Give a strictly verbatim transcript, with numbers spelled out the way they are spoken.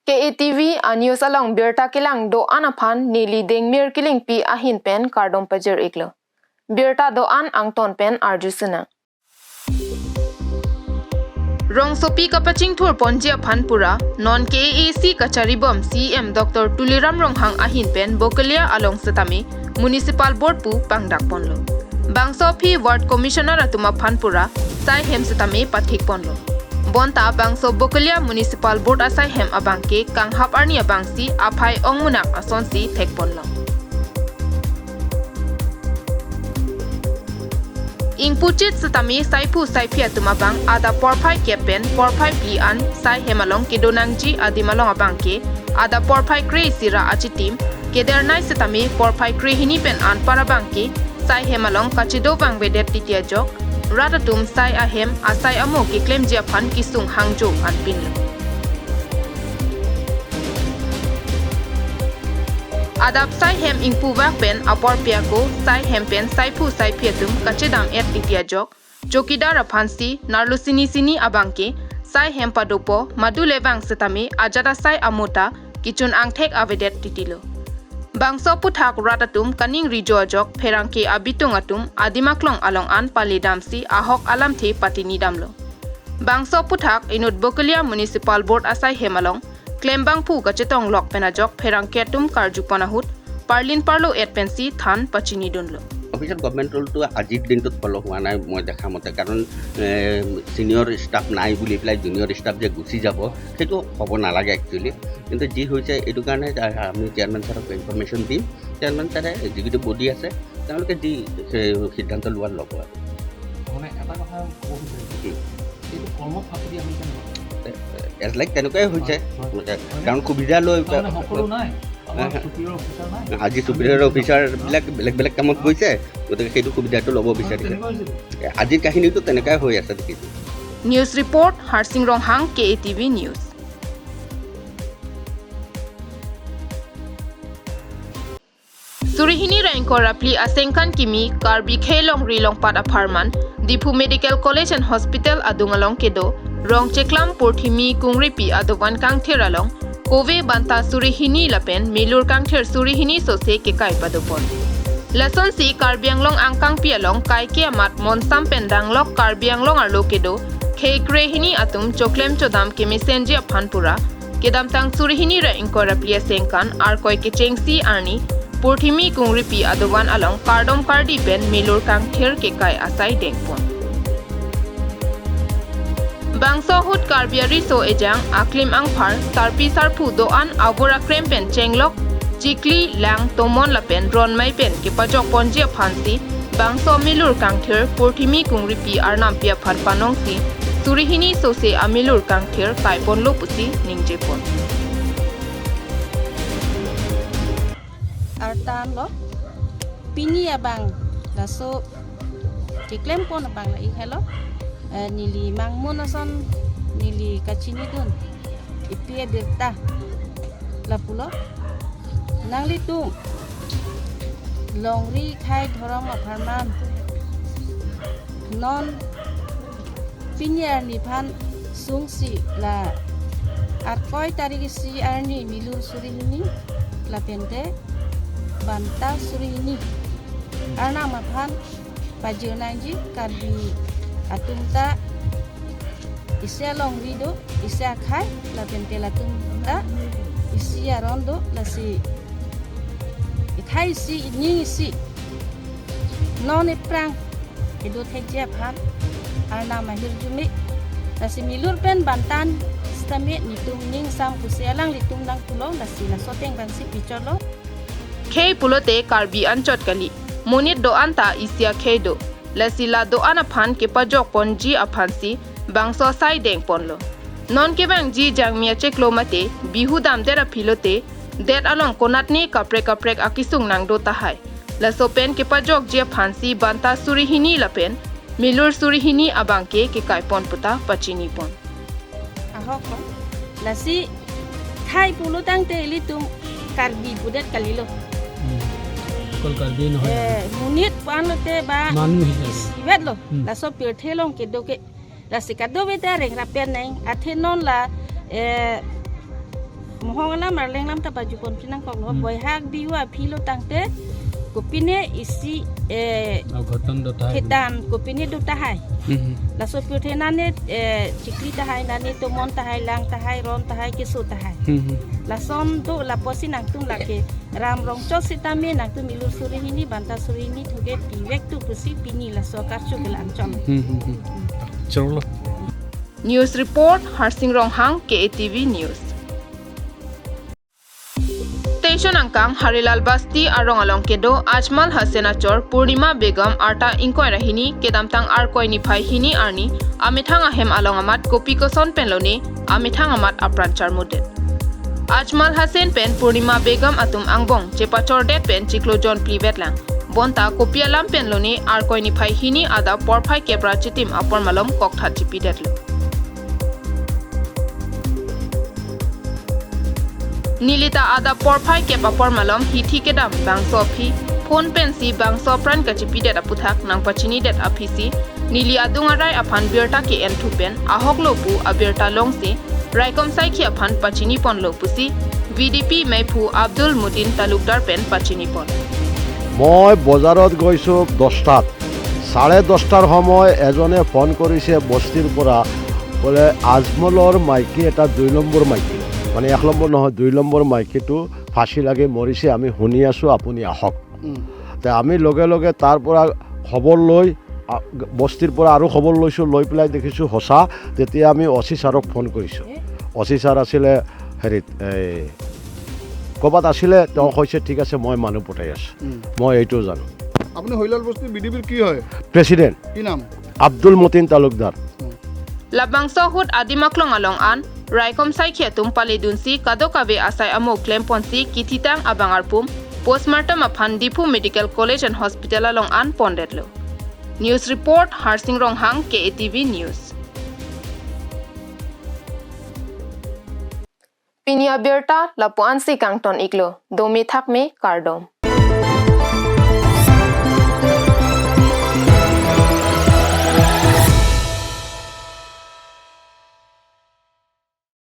K A T V a news along birta kelang do-an aphan neli Dengmir Killingpi ahin pen kardom pajir-iklo. Birta do-an angton pen arju sinang. Rongsopi kapachingthur ponji aphan pura, non K A A C kacharibom C E M Doctor Tuliram Ronghang ahin pen Bokolia along setame Municipal Board pu pangdak ponlo. Bangso aphi Ward Commissioner atum aphan pura sai hem setame pathik ponlo. Bonta bangso Bokolia Municipal Board asai hem abangke kanghap arni abangsi aphai ongmunak asonsi thek ponlo. Ingpuchit setame saiphu saiphi atum abang adap porphai kep pen porphai phli an sai hem along kedo nangji adim along abangke adap porphai kre-isi ra achitim kedernei setame porphai krehini pen anpar abangke sai hem along kachedo vangvedet titi ajok rat atum sai ahem asai amo keklemji aphan kesung hangjo anpinlo. Adap sai hem ingpuvak pen apor piako sai hem pen saiphu saiphi atum kachedam-et titi ajok chowkidar aphansi narlo sini sini abangke sai hem padopo madule vang setame ajat asai amo ta kechun angthek avedet titilo. Bangso aphuthak rat atum kaningri jo ajok pherangke abitung atum adim aklong along an paledamsi ahok alamthe patinidamlo. Bangso aphuthak inut Bokolia Municipal Board asai hem along klembangphu kachetong lok pen ajok pherangke atum karju pon ahut parlin parlo-et pensi than pachinidunlo. Official government ৰুলটো আজিৰ দিনটোত ফ'ল' হোৱা নাই মই দেখা মতে, কাৰণ senior staff নাই বুলি পেলাই জুনিয়ৰ ষ্টাফ যে গুচি যাব, সেইটো হ'ব নালাগে একচুৱেলি। কিন্তু যি হৈছে, এইটো কাৰণে আমি চেয়াৰমেন ছাৰক ইনফৰমেশ্যন দিম। চেয়াৰমেন ছাৰে এক্সিকিউটিভ বডি আছে, তেওঁলোকে যি সিদ্ধান্ত লোৱাৰ ল'ব আৰু। মানে এটা কথা ক'ব বিচাৰিছোঁ, হুম। এইটো কৰ্মত ফাঁকি দিয়া হৈছে নেকি? এজ লাইক তেনেকুৱাই হৈছে। হয়, হয়। মানে কাৰণ সুবিধা লৈ তাৰমানে সকলো নাই? আমাৰ হা, হা। চুপিৰিয়ৰ অফিচাৰ নাই? আজি চুপিৰিয়ৰ অফিচাৰবিলাক বেলেগ বেলেগ কামত গৈছে, গতিকে সেইটো সুবিধাটো ল'ব বিচাৰিছে। তেনেকুৱা হৈছে নেকি? আজিৰ কাহিনীটো তেনেকুৱাই হৈ আছে দেখিছোঁ। News report, Harsing Ronghang, K A T V News. Surihini ra ingkoi ra phli asengkan kimi Karbi khei longri longpat apharman Diphu Medical College and Hospital adung along kedo Rongcheklam Purthimi Kungripi adovan kangthir along kove banta surihini lapen milur kangthir surihini sose kekai padopon. Lasonsi Karbi Anglong angkangpi along kaike amat monsam pen danglok Karbi Anglong arlo kedo khei krehini atum choklem chodam kemesenji aphan pura kedamtang surihini ra ingkoi ra phli asengkan Arkoi kechengsi arni Purthimi Kungripi adovan along kardom kardi pen milur kangthir kekai asai dengpon. Bangso ahut Karbi ariso ejang aklim angphar sarpi sarpo do-an avur akrem pen chenglok chikli lang tomon lapen ronmai pen kepajok ponji aphansi bangso milur kangthir Purthimi Kungripi arnampi aphan panongsi surihini sose amilur kangthir kaiponlo pusi ningjepon. Artan lo, pini abang laso keklempon abang la-ik helo, eh, neli mangmun ason neli kachinidun ipi abirta lapulo. Nanglitum longri khei dhorom apharman non pini arni aphan sungsi la Arkoi tarik isi arni milur surihini lapente banta surihini arnam aphan pajir nangji. Karbi atum ta isi alongri do, isi akhei, lapente latum ta isi aron do, lasi ikhei isi, ining isi. Non iphrang kedo thekji aphan arnam ahirjume. Lasi milur pen bantan sitame netum ning sam pusi alanglitum nangpulo, lasi laso ateng abangsi pichotlo. Khei pulote Karbi anchot kali. Monit do-an ta isi akhei do. Lasi la do-an aphan kepajok ponji aphansi bangso asai dengponlo. Non kevangji jangmi achiklo mate Bihu damdet aphi lote det along konatne kaprek kaprek akesung nangdo tahai. Laso pen kepajokji aphansi banta surihini lapen milur surihini abangke kekaipon puta pachinipon. Ahok lo. Lasi khei pulo tangte ilitum Karbi pudet kalilo. Hmm. Kol Karbi nohoi. Eh, monit pu-an lote ba manu hi jai. Isivet lo. Hmm. Laso pirthe along kedo ke. Lasi kadokave ta rengrap pen nang. Athe non la, eh, Mohong alam arleng alam ta pajupon pinang kok lo. Hmm. Boihak Bihu aphi lo tangte kopine isi, eh, Oghoton do tahai. Ketan kopine do tahai. Hmm. Laso pirthe nane, eh, chikli tahai, nane tomon tahai, lang tahai, ron tahai, keso tahai. Hmm. Lason do lapusi nangtum lake ram rongchot sitame nangtum ilur suri hini banta suri hini thoge pivek tu pusi pini laso karchu kelang chon. Hmm, hmm, hmm. Chorlo. News report, Harsing Ronghang, K A T V News. Station angkang Harilal Basti arong along kedo Ajmal Hussain achor Purnima Begum arta ingkoi ra hini kedamtang Arkoi niphai hini arni amethang ahem along amat kopi koson pen lone amethang amat apran charmudet. Ajmal Hussain pen Purnima Begum atum angbong chepachordet pen chiklo jon plivetlang. Bonta kopi alam pen lone Arkoi niphai hini adap porphai kep ra chitim apor malom kokthat chipidetlo. Neli ta adap porphai kep apor malom hithi kedam bangso aphi phone pensi bangso apran kachipidet aputhak nangpachinidet aphisi neli adung arai aphan birta ke-en thu pen ahok lo pu abirta longsi raikom saikhi aphan pachiniponlo pusi V D P meiphu Abdul Mutin Talukdar pen pachinipon. মই বজাৰত গৈছোঁ দহটাত। চাৰে দহটাৰ সময় এজনে ফোন কৰিছে বস্তিৰ পৰা, বোলে আজমলৰ মাইকী এটা দুই নম্বৰ মাইকী, মানে এক নম্বৰ নহয়, দুই নম্বৰ মাইকীটো ফাঁচী লাগি মৰিছে, আমি শুনি আছোঁ, আপুনি আহক। উম। তে আমি লগে লগে তাৰ পৰা খবৰ লৈ, আ, বস্তিৰ পৰা আৰু খবৰ লৈছোঁ, লৈ পেলাই দেখিছোঁ সঁচা। তেতিয়া আমি অ চি ছাৰক ফোন কৰিছোঁ। অ চি ছাৰ আছিলে হেৰিত, এই ক'ৰবাত আছিলে, তেওঁ কৈছে, "ঠিক আছে, মই মানুহ পঠাই আছোঁ।" উম। মই এইটো জানো। আপুনি হৰিলাল বস্তি বি ডি পিৰ কি হয়? প্ৰেচিডেণ্ট। কি নাম? আব্দুল মতিন তালুকদাৰ। উম। Labangso ahut adim aklong along an raikom saikhi atum paledunsi kadokave asai amo klemponsi kithitang abang arpum postmortem aphan Diphu Medical College and Hospital along an pondetlo. News report, Harsing Ronghang, K A T V News. Pini abirta lapu-ansi kangton iklo, dome thakme kardom.